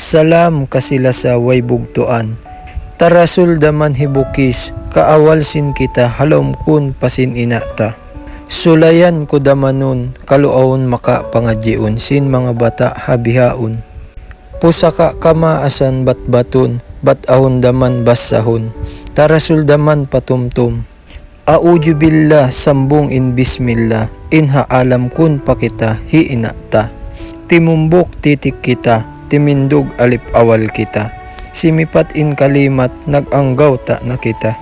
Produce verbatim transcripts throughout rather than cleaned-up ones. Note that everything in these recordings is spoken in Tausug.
Salam kasi-lasa way bugtuan. Tarasul da man hibukis, kaawal sin kita ha lawm kun pa sin ina' ta. Sulayan ku da manun, kalu awn makapangadjiun sin manga bata' ha bihaun. Pusaka' kamaasan batbatun, bat awn da man basahun. Tarasul da man patumtum. A'udzubillah, sambung in bismillah, in ha alam kun pa kita hi ina' ta. Timumbuk titik kita, timindug alip awal kita. Simipat in kalimat, nag-anggaw ta na kita.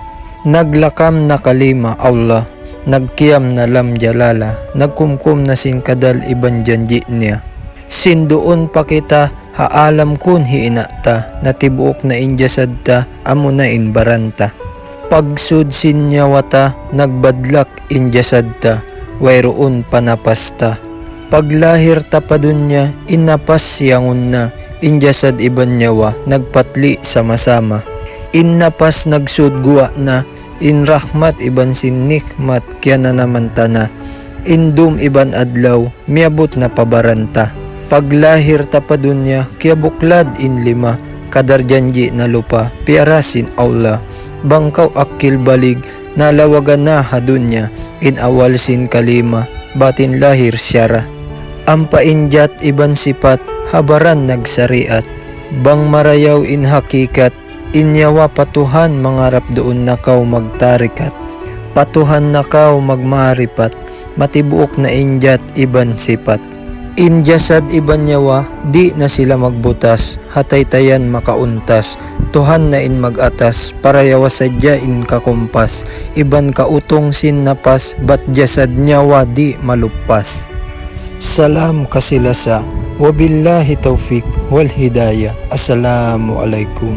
Naglakam na kalima Allah, nagkiyam na lam jalala, nagkumkum na sin kadal iban janji' niya. Sin duun pa kita, ha alam kun hi ina' ta, natibuuk na in jasad ta, amuna in baran ta. Pagsud sin nyawa ta, nagbadlak in jasad ta, wayruun pa napas ta. Paglahir ta pa dunya, in napas siyangun na, in jasad iban nyawa, nagpatli sama-sama. In napas nagsud guwa' na, in rahmat iban sin nikmat kiyananaman ta na, in dum iban adlaw miyabut na pa baran ta. Paglahir ta pa dunya, kiyabuklad in lima, kadar janji' na lupa, piyara sin Allah. Bang kaw akil balig, nalawagan na ha dunya, in awal sin kalima, bat in lahir siyara. Ampa in jat iban sipat, ha baran nagsariat. Bang marayaw in hakikat, in nyawa pa Tuhan mangarap duun na kaw magtarikat. Pa Tuhan na kaw magmaripat, matibuuk na in jat iban sipat. In jasad iban nyawa, di' na sila magbutas, ha taytayan makauntas. Tuhan na in mag-atas, parayawa sadja in kakumpas. Iban kautung sin napas, bat jasad nyawa di' maluppas. Salam kasi-lasa, wabillahi tawfiq wal hidayah. Assalamu alaykum.